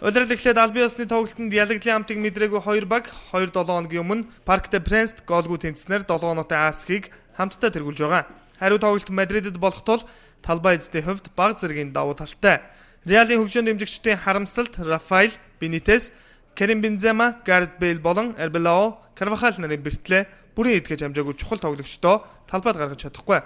Улирал эхлээд албан ёсны тоглолтод ялагдлын амтыг мэдрээгүй хоёр баг 2-7 хоногийн өмнө Парк де Пренст гоолгүй тэнцснээр 7 оноотой АСХ-ыг хамтдаа тэргүүлж байгаа. Хариу тоглолт Мадридд болох тул талбай эзэдийн хувьд бага зэргийн давуу талтай. Реалын хөгжөөн дэмжигчдийн харамсалт Рафаэл Бенитес, Карим Бензема, Гарет Бейл болон Арбелао, Карвахал нарын бэртлээ бүрэн итгэж амжаагүй чухал тоглогчдоо талбайд гаргаж чадахгүй.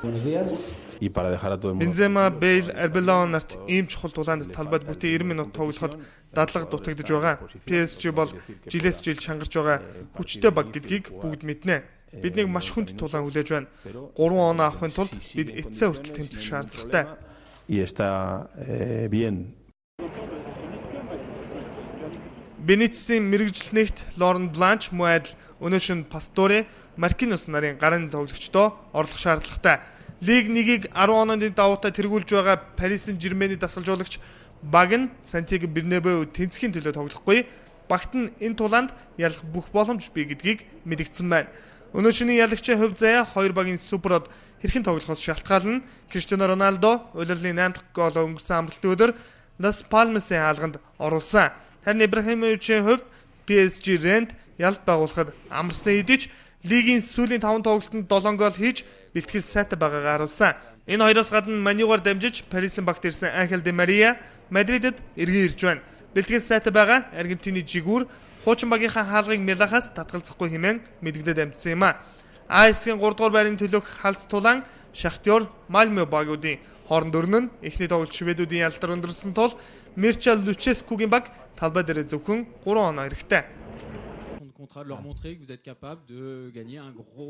Buenos días. Y para dejar a todo el mundo. Бензема, Бейл, Арбелао нарт ийм чухал тулаанд талбайд бүтэн 90 минут тоглоход дадлага дутагдаж байгаа. PSG бол жилээс жил чангарч байгаа хүчтэй баг гэдгийг бүгд мэднэ. Биднийг маш хүнд тулаан хүлээж байна. 3 оноо авахын тулд бид эцсээ хүртэл тэмцэх шаардлагатай. Y está bien. Бенитесийн мэргэжил нэгт Лорен Бланч мөн адил өнөө шөнө Пасторе, Маркинос нарын гарын тоглогчдоо орлох шаардлагатай. Лиг 1-ийг 10 онооны давуутай тэргүүлж байгаа Парис Сен-Жермений дасгалжуулагч баг нь Сантьяго Бернабеу тэнцхийн төлөө тоглохгүй. Багт нь энэ тулаанд ялах бүх боломж бий гэдгийг мэдэгдсэн байна. Өнөө шөнийн ялагчийн хувь заяа хоёр багийн суперод хэрхэн тоглохоос шалтгаална. Криштиано Роналдо улирлын 8 дахь гоолоо өнгөрсөн амралтын өдөр Лас Палмасын хаалганд оруулсан. Харин Ибрахимовичийн хувьд PSG Рент ялалт байгуулахад амарсан хэдий ч лигийн сүүлийн 5 тоглолтод 7 гол хийж бэлтгэл сайтай байгаагаа харуулсан. Энэ хоёроос гадна Man U-гаар дамжиж Парисын багт ирсэн Анхел Ди Мария Мадридэд эргэн ирж байна. Бэлтгэл сайтай байгаа Аргентины жигүүр хуучин багийнхаа хаалгыг Милахаас татгалзахгүй хэмээн мэдэгдэд амжсан юм а. А хэсгийн 3 дугаар байрны төлөөх халз тулаан Шахтёр, Мальмё багуудын хооронд өрнөн. Эхний тоглолт шведүүдийн ялалтаар өндөрсөн тул Мирча Луческугийн баг талбай дээр зөвхөн 3 оноо хэрэгтэй. Contrat de leur montrer que vous êtes capable de gagner un gros